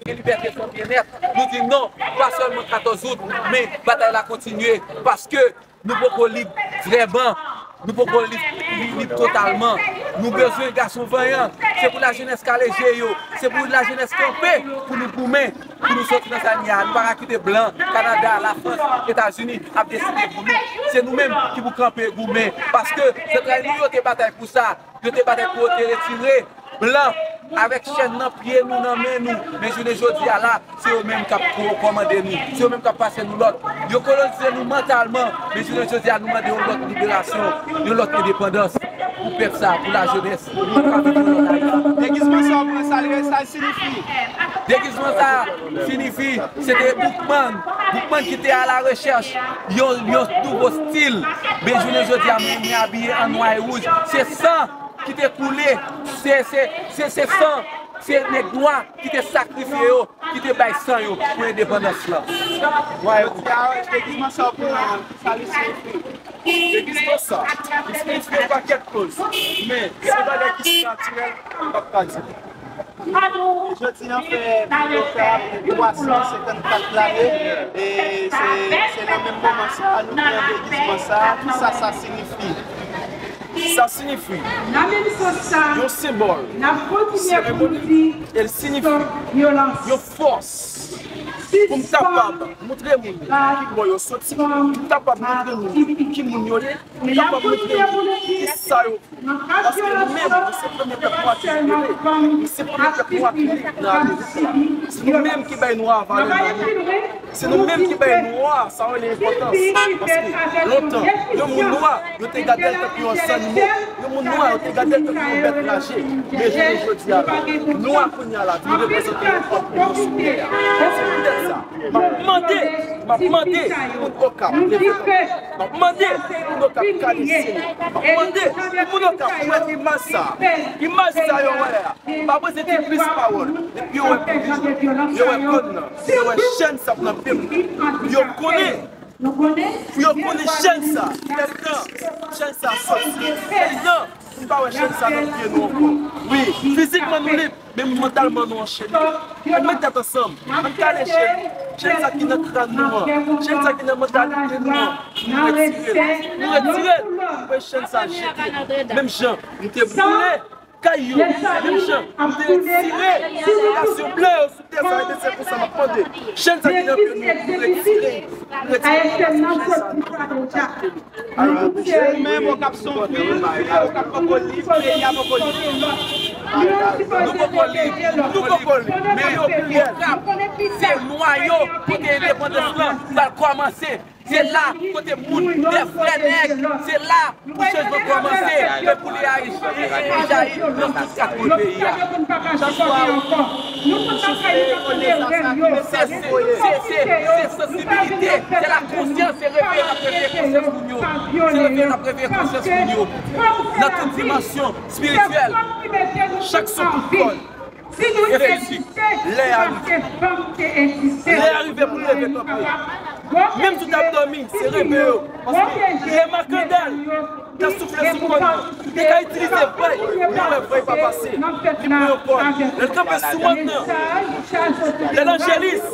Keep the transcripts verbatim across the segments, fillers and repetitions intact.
Gen libète san byennèt. Nou di non, pa sèlman katòz out, men batay la kontinye. Paske nou poko lib vrèman. Nou poko lib, li-, lib totalman. Nou bezwen gason vanyan. Se pou lajenès kale je yo. Se pou lajenès kanpe pou nou goumen, pou nou soti nan sa n ye a. Nou pa ka kite blan, Kanada, Lafrans, Etazini ap deside pou nou. Se nou menm ki pou kanpe goumen. Paske zantray nou yo te batay pou sa. Yo te batay pou yo te retire blan avèk chèn nan pye nou, nan men nou. Men jounen jodi a la, se yo menm k ap ko-, kòmande nou. Se yo menm k ap pase nou lòd. Yo kolonize nou mantalman. Men jounen jodi a, nou mande yon lòt liberasyon, yon lòt endepandans pou pèp sa, pou lajenès. Nou pa vle yon lòt Ayiti. Degizman sa w pran, sa l, sa l siyifi? Degizman sa siyifi, se te Boukman. Boukman ki te a la rechèch yon, yon nouvo stil. Men jounen jodi a, mwen, mwen abiye an nwa e wouj. Se san ki te koule, se, se, se, se san, se nèg nwa ki te sakrifye yo, ki te bay san yo pou endepandans lan. Jodi a, degizman sa w pran an, sa li siyifi? Degizman sa, li siyifi yon pakèt koz, men se bagay ki sou natirèl, m p ap ka di. Jodi a fè plis pase twa san senkannkat lane, e se, se nan menm moman sa a nou pran degizman sa a. Kisa sa siyifi? Sa siyifi yon senbòl, seremoni, e l siyifi yon fòs pou m kapab montre moun ki bò yo soti, pou m kapab montre moun ki moun yo ye, pou m kapab montre moun ki sa yo vle. Paske nou menm, nou se premye pèp nwa ki libere. Nou se premye pèp nwa ki viv nan Amerik la. Se nou menm ki bay nwa valè nan mond. Se nou menm ki bay nwa sa yo enpòtans. Paske lontan, yon moun nwa, yo te gade l tankou yon zannimo. Yon moun nwa, yo te gade l tankou yon bèt raje. Men jounen jodi a la, nwa kounye a la vin reprezante yon pòt pou nou sou tè a. Se poutèt sa, m ap mande, m ap mande moun Okap leve kanpe. M ap mande moun Okap kale syen yo. M ap mande moun Okap wè imaj sa. Imaj sa yo wè a. Pa bezwen di plis pawòl. Depi yo wè bouyi, yo wè kòn nan, yo wè chèn sa k nan pye m, pou yo konnen, pou yo konnen chèn sa, kèltan chèn sa soti, kèltan m pa wè chèn sa nan pye nou ankò. Wi, fizikman nou lib, men mantalman nou anchene. Ann met tèt ansanm, ann kale chèn, chèn sa ki nan kràn nou an, chèn sa ki nan mantalite nou an, nou retire l, nou retire l, pou chèn sa jete. Menm jan nou te boule kay yo, menm jan nou te retire segregasyon blan yo sou tè sa, ebyen se pou sa m ap mande chèn sa ki nan pye nou, nou retire, nou retire chèn sa nan pye nou. Ou menm, Okap se yon vil, Okap poko lib, peyi a poko lib. Nou poko lib, nou poko lib, men Okap se nwayo kote endepandans lan pral kòmanse. Se la kote moun, de vrè nèg, se la pou chanjman kòmanse, men pou li a, e, e, e jayi nan tout kat kwen peyi a. Chak fwa nou soufle yon dezas, se, se, se, se sansibilite, se la konsyans, se reveye n ap reveye konsyans moun yo. Se reveye n ap reveye konsyans moun yo. Nan tout dimansyon espirityèl, chak sou tout kòn e fizik, lè a rive. Lè a rive pou n leve kanpe. Menm si w t ap dòmi, se reve w. Paske lè makandal t ap soufle sou kòn nan, li te ka itilize vèy, li wè vèy pa pase, li pran yon kòn. Lè l kanpe sou mòn nan, lè lanjelis,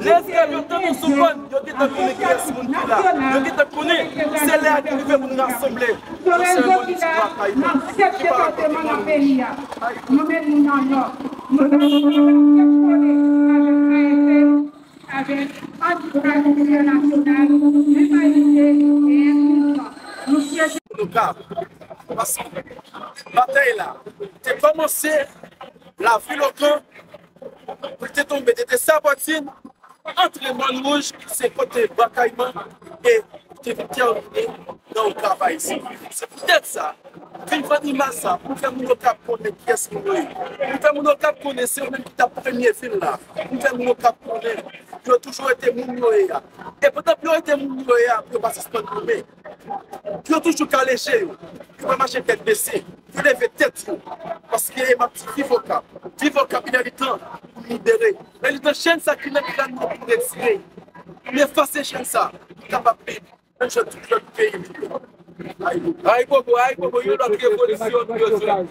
lè esklav yo tande w sou kòn, yo gentan konnen kiyès moun ki la. Yo gentan konnen se lè a ki rive pou n rasanble. Nan seremoni ti bwa Kayiman ki pa rapòte moun. Nou met nou nan lòd. Nou ta sou lòd kole avèk A F L, avèk Anti-Drag Entènasyonal, Limanite e Enklizyon. Nou syeje. Okap. Paske batay la te kòmanse Lavil Okan, pou l te tonbe, te te Sabòtin, antre Mòn Wouj, ki se kote Bwa Kayiman, e te vin tèmine nan Okap Ayisyen. Se poutèt sa, m vin vann imaj sa, pou m fè moun Okap konnen kiyès moun yo ye. Pou m fè moun Okap konnen se yo menm ki t ap premye vin la. Pou m fè moun Okap konnen pou yo toujou rete moun yo ye a. E pandan pou yo rete moun yo ye a, pou yo pa sispann goumen, pou yo toujou kale je yo, pou yo pa mache tèt bese, pou yo leve tèt yo. Paske e m ap di, viv Okap, viv Okap, il est temps pou nou libere. Il est temps chèn sa ki nan kràn nou pou retire, pou nou efase chèn sa, pou nou kapab viv. Menm jan tout lòt peyi li ye. Ayibobo, ayibobo, yon lòt revolisyon nou bezwen.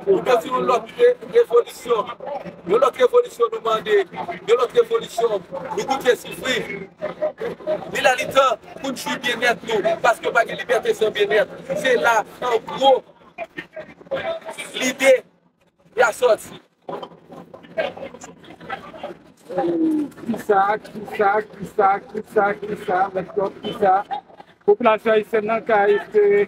Nou bezwen yon lòt re- revolisyon. Yon lòt revolisyon nou mande. Yon lòt revolisyon. Nou goute soufri. Li la li tan pou n jwi byennèt nou. Paske pa gen libète san byennèt. Se la, an gwo, lide la sòti. Kisa, kisa, kisa, kisa, kisa, mèt kòb, kisa? Popilasyon ayisyèn nan ka espere.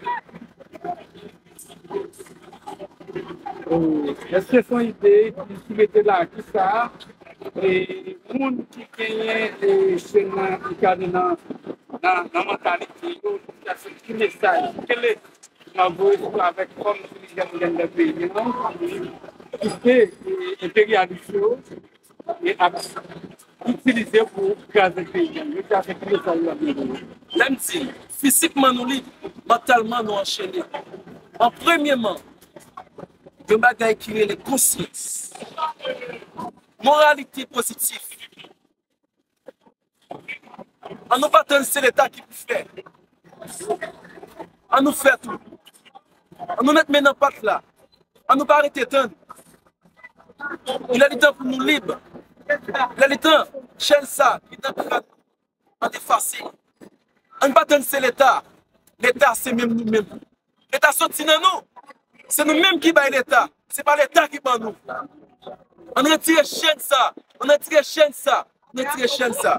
Èske se yon ide ki, ki mete la? Kisa? E moun ki genyen e chèn nan, ki gade nan, nan, nan mantalite yo, ki mesaj, ki le N ap voye sou avèk kòm dirijan ki gen nan peyi an, ki se e, enperyalis yo e ap itilize pou kraze peyi an. Yo te afekte sa yo ap voye. Lè m di fizikman nou lib, mantalman nou anchene. An premyeman, yon bagay ki rele konsyans. Moralite pozitif. An nou pa tann se Leta ki pou fè. An nou fè tou. An nou met men nan pat la. An nou pa rete tann. Il est temps pou nou lib. Il est temps chèn sa ki nan kràn nou, an efase. An nou pa tann se Leta. Leta se menm nou menm. Leta soti nan nou. Se nou menm ki bay Leta. Se pa Leta ki ban nou. Ann retire chèn sa. Ann retire chèn sa. Ann retire chèn sa.